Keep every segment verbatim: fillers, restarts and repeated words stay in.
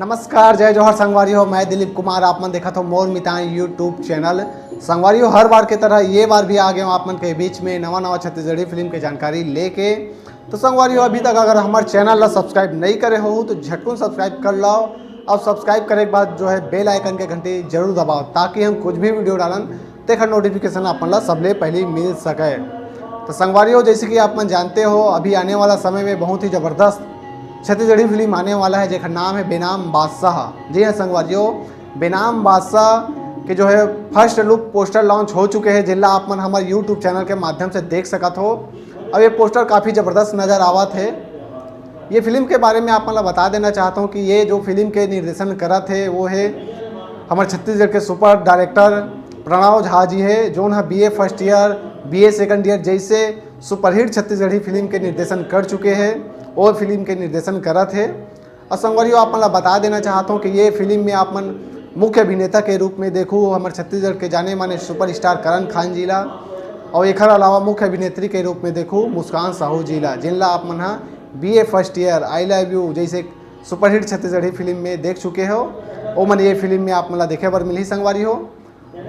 नमस्कार, जय जोहार संगवारी हो, मैं दिलीप कुमार, आप मन देखत हो मोर मितान YouTube चैनल। संगवारी हो, हर बार के तरह ये बार भी आ गए हूँ आप मन के बीच में नवा नवा छत्तीसगढ़ी फिल्म के जानकारी लेके। तो संगवारी हो, अभी तक अगर हमारे चैनल ला सब्सक्राइब नहीं करे हो तो झटकुन सब्सक्राइब कर लाओ, और सब्सक्राइब करे के बाद जो है बेल आइकन के घंटी जरूर दबाओ, ताकि हम कुछ भी वीडियो डालन तेखर नोटिफिकेशन आप मन ला सबले पहले मिल सके। तो संगवारी हो, जैसे कि आप मन जानते हो, अभी आने वाला समय में बहुत ही जबरदस्त छत्तीसगढ़ी फिल्म आने वाला है, जेकर नाम है बेनाम बादशाह। जी हाँ संगवारी हो, बेनाम बादशाह के जो है फर्स्ट लुक पोस्टर लॉन्च हो चुके हैं, जिनला आप मन हमारे YouTube चैनल के माध्यम से देख सकत हो। अब ये पोस्टर काफ़ी जबरदस्त नज़र आवत है। ये फिल्म के बारे में आप मन ला बता देना चाहता हूँ कि ये जो फिल्म के निर्देशन करत है वो है हमारे छत्तीसगढ़ के सुपर डायरेक्टर प्रणव झा जी है, जोन ह बी A first year, B A second year जैसे सुपरहिट छत्तीसगढ़ी फिल्म के निर्देशन कर चुके हैं, वो फिल्म के निर्देशन करत है। और संगवारी हो, आप मन ला बता देना चाहता हूँ कि ये फिल्म में आप मन मुख्य अभिनेता के रूप में देखू हमारे छत्तीसगढ़ के जाने माने सुपरस्टार करण खान जी ला, और एखर अलावा मुख्य अभिनेत्री के रूप में देखू मुस्कान साहू जी ला, जिनला आप मन हा B A first year, I love you जैसे सुपरहिट छत्तीसगढ़ी फिल्म में देख चुके हो। ओ मन ये फिल्म में आप मन ला देखे बर मिलही संगवारी हो।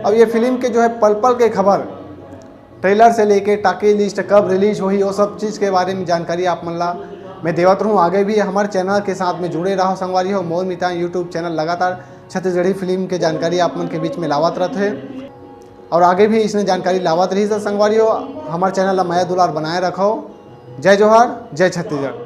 अब ये फिल्म के जो है पल पल के खबर, ट्रेलर से लेके टाकी लिस्ट कब रिलीज होही, वो सब चीज़ के बारे में जानकारी आप मन ला मैं देवत रहूँ। आगे भी हमारे चैनल के साथ में जुड़े रहो संगवारी हो, मोर मितान YouTube चैनल लगातार छत्तीसगढ़ी फिल्म के जानकारी आप मन के बीच में लावत रहत है, और आगे भी इसने जानकारी लावत रही। तो संगवारी हो, हमारे चैनल ला मया दुलार बनाए रखो। जय जोहार, जय छत्तीसगढ़।